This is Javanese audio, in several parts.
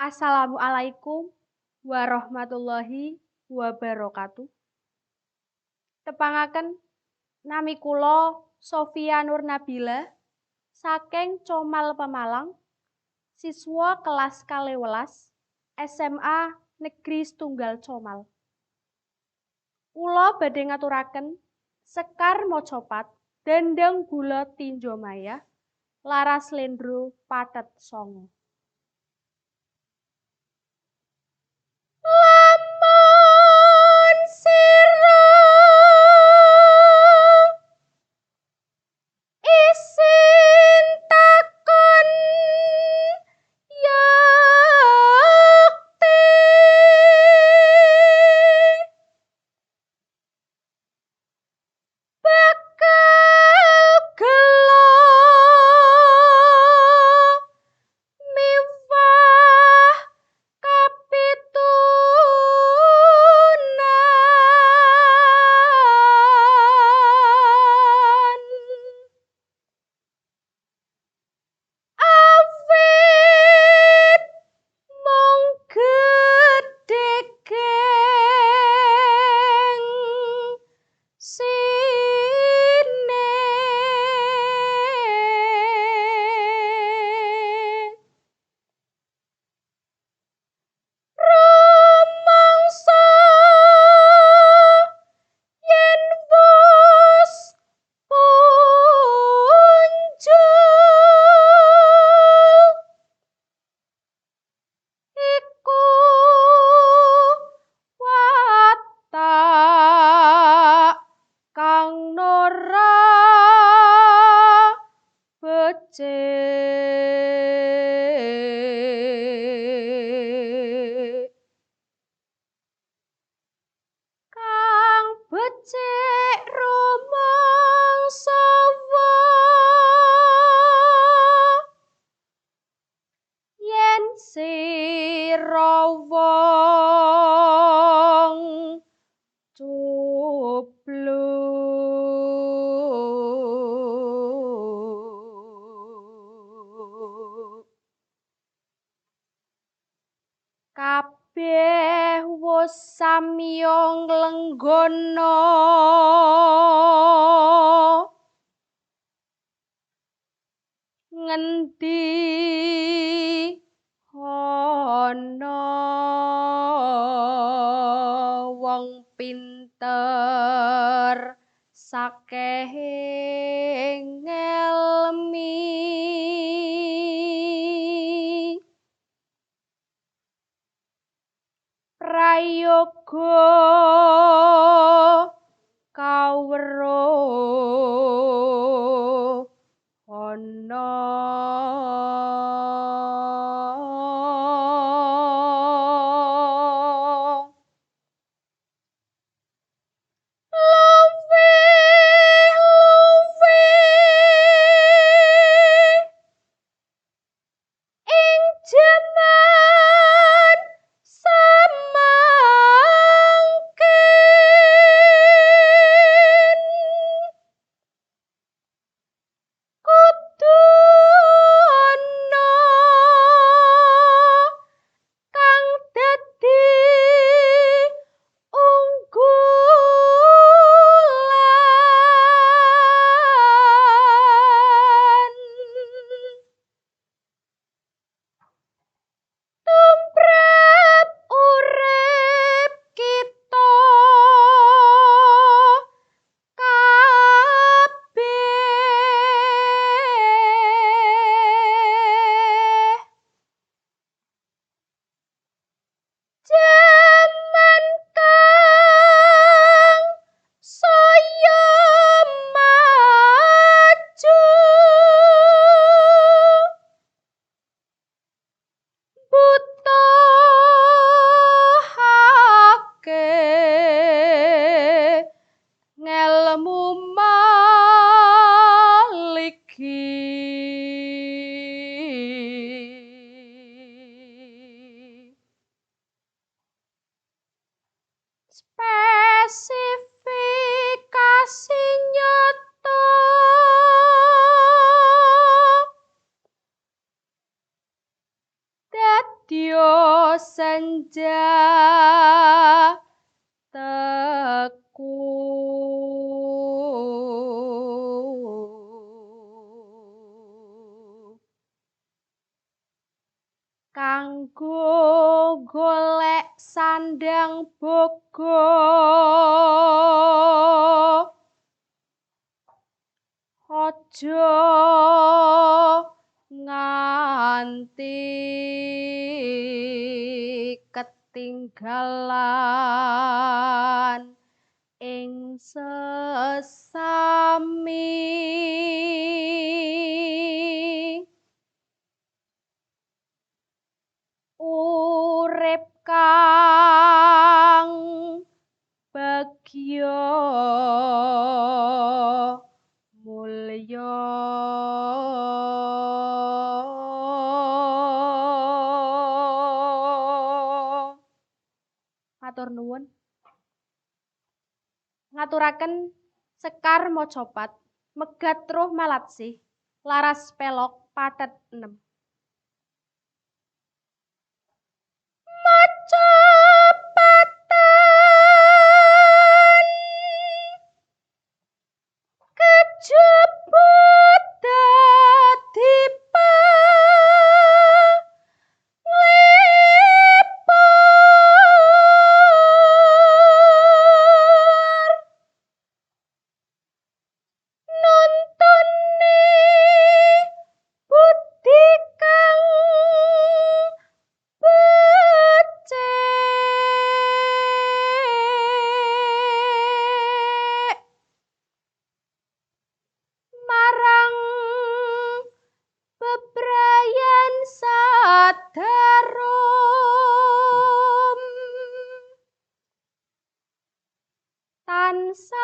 Assalamualaikum warahmatullahi wabarakatuh. Tepangaken nami kula Sofia Nur Nabila saking Comal Pemalang, siswa kelas 12 SMA Negeri Setunggal Comal. Kula badhe ngaturaken Sekar Macapat Dandang Gula Tinjo Maya Laras Lendro Pathet Sanga. Lamun sira isin takon yekti, bakal gelo miwah kapitunan. Awit mung gedhe geng sine, rumangsa yen wus punjul iku watak kang ora becik. Kang becik rumangsa yen sira wong cubluk. Kabeh wus samya nglenggana, ngendi ana wong pinter sakehe ngelmi. Prayoga kawruh ana luwih luwih ing jaman samangken Madya senja teku. Kanggo golek sandang boga aja nganti ketinggalan ing sesami. Urip kang bagya mulya matur nuwun. Ngaturaken sekar macapat megat roh malatsih laras pelok pathet 6. Macapatan kejebut dadi panglipur nuntune budi kang becik marang bebrayan sadarum tansah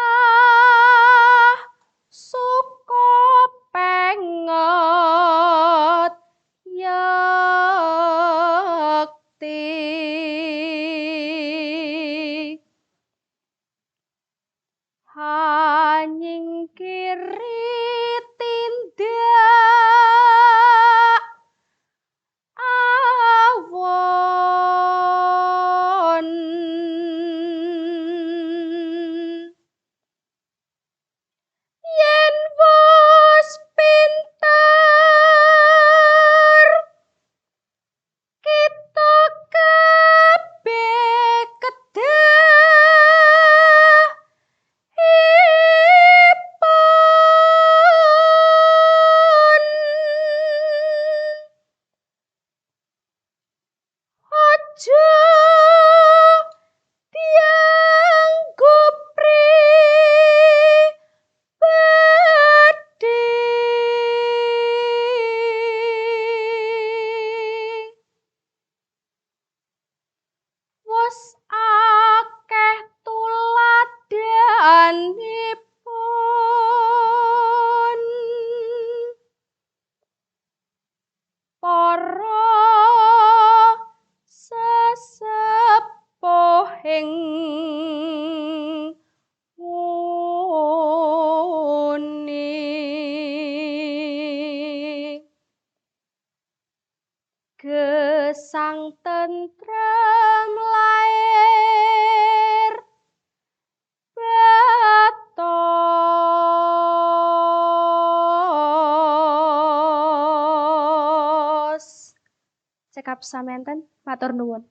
suka penget yekti hanyingkiri tindak awon yen wis pinter kita kabeh kedah ipun aja dianggo pribadi. Wis akeh tuladhanipun para sesepuhing nguni. Gesang tentrem lair batos. Cekap samenten, matur nuwun.